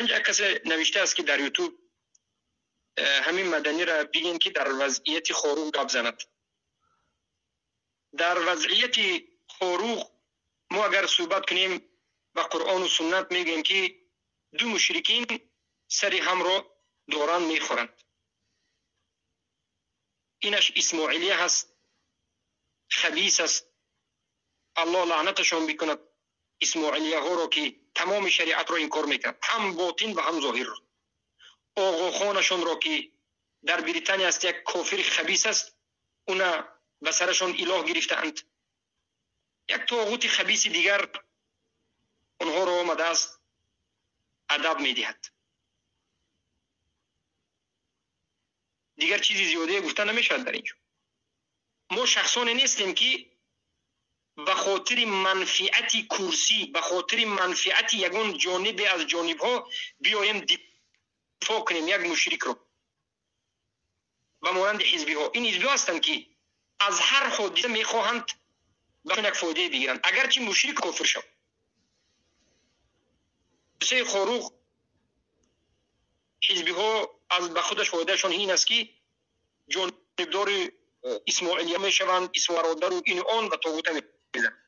Дар инҷа як касе навиштааст, ки дар Ютуб ҳамин маданиро бигӯем, ки дар вазъияти Хоруғ гап занад. Дар вазъияти Хоруғ мо агар суҳбат кунем, ба Қуръону суннат мегӯем, ки ду мушрикин сари ҳамро доранд мехӯранд. Инаш исмоилия ҳаст, хабис аст, Аллоҳ лаънаташон бикунад исмоилияҳоро, ки тамоми шариатро инкор мекунад, ҳам ботин ва ҳам зоҳирро. Оғохонашонро, ки дар Британия аст, як кофири хабис аст, уна ба сарашон илоҳ гирифтаанд. Як тоғути хабиси дигар онҳоро омадааст адаб медиҳад. Дигар чизи зиёдае гуфта намешавад дар инҷо. Мо шахсоне нестем, ки ба хотири манфиати курсӣ, ба хотири манфиати ягон ҷонибе аз ҷонибҳо биёем дифоъ кунем як мушрикро, ба монанди ҳизбиҳо. Ин ҳизбиҳо ҳастанд, ки аз ҳар ҳодиса мехоҳанд ба як фоидае бигиранд, агарчи мушрик кофир шавад. Ҳодисаи Хоруғ ҳизбиҳо аз ба худаш фоидаашон ин аст, ки ҷонибдори исмоилия мешаванд, исмодару ин он ва тоғута мезананд.